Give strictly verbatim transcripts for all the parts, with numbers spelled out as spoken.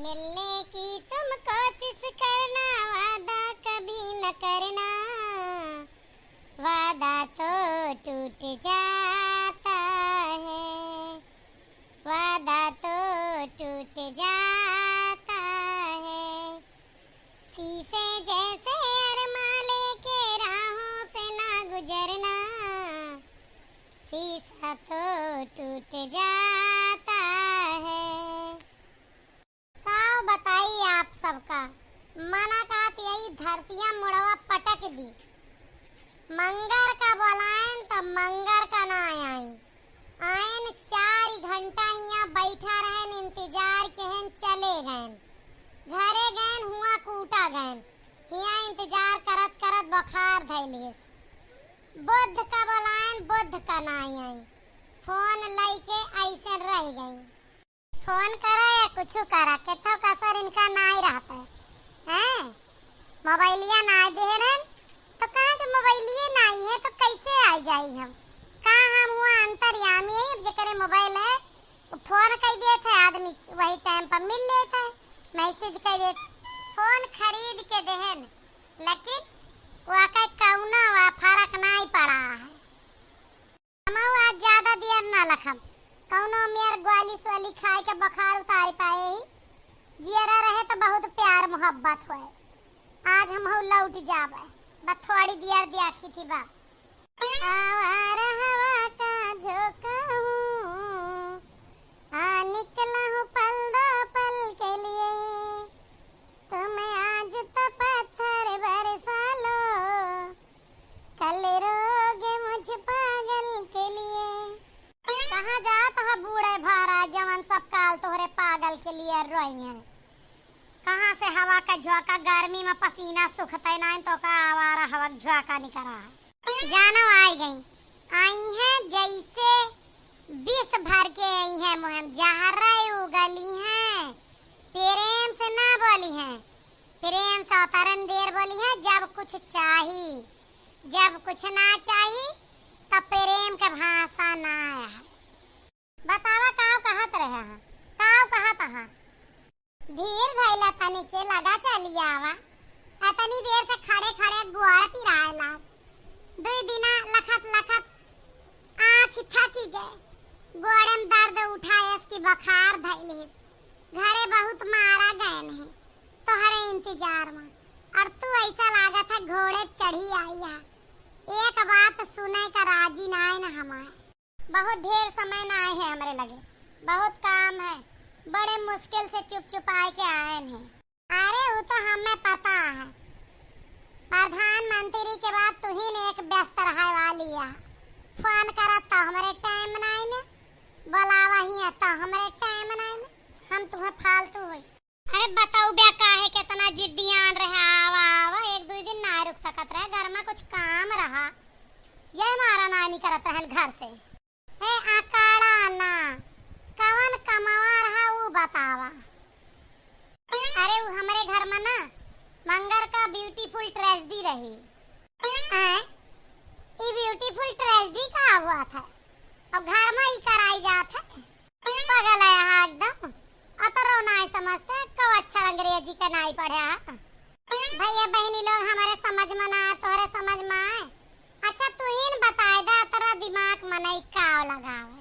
मिलने की तुम कोशिश करना, वादा कभी न करना, वादा तो टूट जाता है, वादा तो टूट जाता है। शीशे जैसे अरमा लेके राहों से ना गुजरना, शीशा तो टूट जाता है। का बताई आप सबका, मना कहत यही धरतिया मुड़वा पटक दी। मंगर का बोलाएन त मंगर का ना आई। आएन चार घंटा हियां बैठा रहेन, इंतजार केहेन, चले गएन। घरे गएन, हुआं कूटा गएन। हियां इंतजार करत करत बुखार धइलिस। बुध का बोलाएन, बुध का ना आई। फोन लइके ऐसे रह गई। फोन करा या कुछु करा, केथो कसर इनका नाई रहत है, हैं? मोबाइलिया नाई देहे रहन, तो कहा कि मोबाइलिये नाई है, तो कैसे आ जाई हम? का हम हुआ अंतर्यामी है, अब जेकरे मोबाइल है, वो फोन कर देत है, आदमी वही टाइम पर मिल लेत है, मैसेज कर देत। फोन खरीद के देहन, लेकिन वो का कौनो फर्क नाई पड़ा है। हमहू आज ज्यादा देर ना लखम, कौनो मेर ग्वाली स्वाली खाए के बुखार उतार पाए ही। जियरा रहे तो बहुत प्यार मोहब्बत होए। आज हमहू लौट जाबे, बस थोड़ी देर देखी थी बस। आवारा हवा का झोंका हूँ, आ निकला हूँ पल दो पल के लिए। तुम आज तो पत्थर बरसा लो, कल रोगे मुझ पागल के लिए। कहाँ जात ह बूढ़े भारा, जवन सब काल तोहरे पागल के लिए रोई हैं? कहाँ से हवा का झोंका, गर्मी में पसीना सूखते नाहीं तो का आवारा हवा का झोंका निकरा है। जानो आई गई, आई हैं जैसे विष भर के आई हैं मुँह में, जहरा उगली हैं, प्रेम से ना बोली हैं। प्रेम से उतरन देर बोली है, जब कुछ चाही, जब कुछ ना चाही, तब प्रेम के भाषा ना आया है। बतावा, काव कहत रहे हैं, काव कहत हैं? धीर धैला तनी के लगा चली आवा, अतनी देर से खड़े खड़े गोड़ पिराए लाग। दुई दिना लखत लखत आँख थकी गए, गोड़े में दर्द उठाए, इसकी बुखार धैलिस। घरे बहुत मारा गए नहीं तोहरे इंतजार में, और तू ऐसा लागत है घोड़े पे चढ़ी आई है। एक बात सुने का राजी ना है ना हमारे। बहुत ढेर समय ना आए हैं हमरे लगे, बहुत काम है, बड़े मुश्किल से चुप चुप आए के आए हैं। अरे, उ तो हमें पता है। प्रधानमंत्री के बाद तुहिन एक व्यस्त रहे वाली है। फोन करत तो हमरे टाइम नाई ने, बोलावा ही तो हमरे टाइम नाई ने, हम तुम्हें फालतू होई। अरे बताऊ बे, काहे केतना जिद्दियान रहे, आवा, आवा, एक दुई दिन ना रुक सकत रहे, घर में कुछ काम रहा, ये हमारा नानी करत रहन घर से। हे अकाड़ा ना, कवन कमावा रहा ऊ बतावा। अरे ऊ हमरे घर में ना मंगर का beautiful tragedy रही। हैं? ई beautiful tragedy का हुआ था? अब घर में ही कराई जात है। पगल है यहाँ एकदम। अतरो नाई समझते, को अक्षर अंग्रेजी के नाई पढ़े है। भैया बहनी लोग, हमारे समझ में ना आए, तोहरे समझ में आए। अच्छा, तू ही न बताए दे, अतरा दिमाग मनई का लगावे।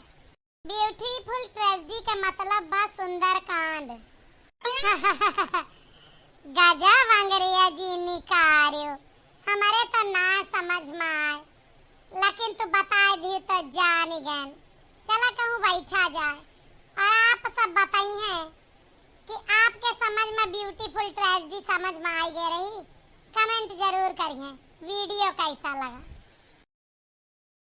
Beautiful tragedy के मतलब बा सुंदरकांड। गजब अंग्रेजी निकारियो, हमरे तो ना समझ में आए, लेकिन तू बताए दी तो जानी गन। चला कहूँ बैठा जाए और आप सब बताई हैं कि आपके समझ में beautiful tragedy समझ में आई गए रही, comment जरूर करिए। Video कैसा लगा?